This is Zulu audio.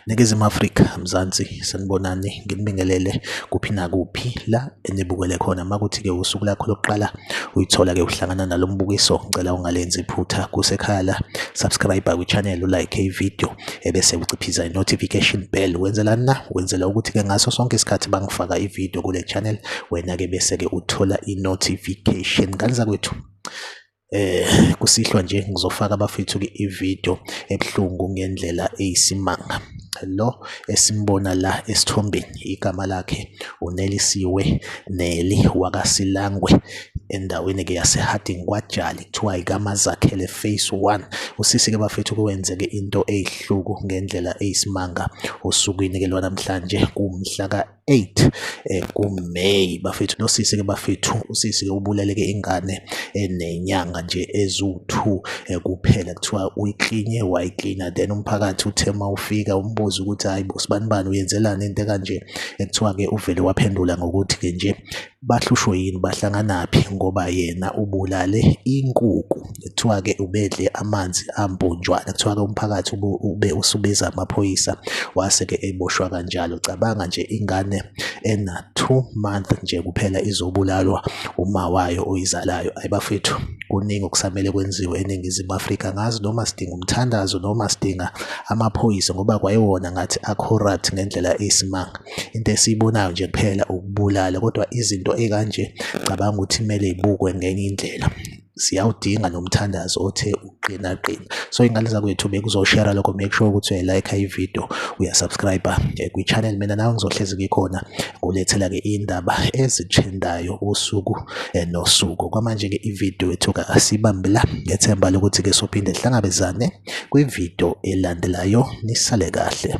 Ningizimu Afrika, Mzansi, sanibonani, nginibingelele kuphi nakuphi la enibukele khona. Makuthi-ke usuku lakho lokuqala uyithola-ke uhlangana nalo mbukiso, ngicela ungalenzi iphutha kusekhaya la, subscribe kwi-channel, ulike i-video, ebese uciphiza i-notification bell. Wenzelani na? Wenzela ukuthi-ke ngaso sonke isikhathi bangifaka i-video kule channel, wena-ke bese-ke uthola i-notification. Ngane zakwethu, Kusihlwa nje ngizofaka abafethu-ke ividiyo ebuhlungu ngendlela eyisimanga. Lo esimbona la esithombeni igama lakhe uNelisiwe Neli wakaSilangwe endaweni-ke yaseHarding kwaJali kuthiwa ikaMazakhele phase 1. Usisi-ke bafethu kwenzeke into eyihluku ngendlela eyisimanga osukwini-ke lwanamhlanje kumhla ka-8 kuMay bafethu. Nosisi ke bafethu, usisi ke ubulele ke ingane enenyanga nje eziwu-2 kuphela, kuthiwa uyiklinye wayiklina, then umphakathi uthe uma ufika umbuza ukuthi hayi bo sibanibani uyenzelani into ekanje, ekuthiwa ke uvele waphendula ngokuthi ke nje bahlushwe yini bahlanganaphi ngoba yena ubulale inkukhu. Kuthiwa-ke ubedle amanzi amponjwana. Kuthiwa-ke umphakathi ube usubiza amaphoyisa wase-ke eboshwa kanjalo. Cabanga nje ingane ena-2 month nje kuphela izobulalwa uma wayo oyizalayo. Ayi bafethu, kuningi okusamele kwenziwe eNingizimu Afrika. Angazi noma sidinga umthandazo noma sidinga amaphoyisa ngoba kwayewona ngathi a-corrupt ngendlela eyisimanga. Into esiyibonayo nje kuphela ukubulala, kodwa izinto ey'kanje cabanga ukuthi kumele y'bukwe ngenye indlela. Siyawudinga nomthandazo othe uqina qina. So ingane zakwethu bekuzoshare lokho, make sure ukuthi uyayilike ivideo, uyasubscribe kwi-channel. Mina nawe ngizohlezi ngikhona ngulethela-ke iy'ndaba ezitrendayo usuku nosuku. Kwamanje-ke ividiyo yethu asibambe la ngethemba lokuthi-ke sophinde sihlangabezane kwividiyo elandelayo. Nisale kahle.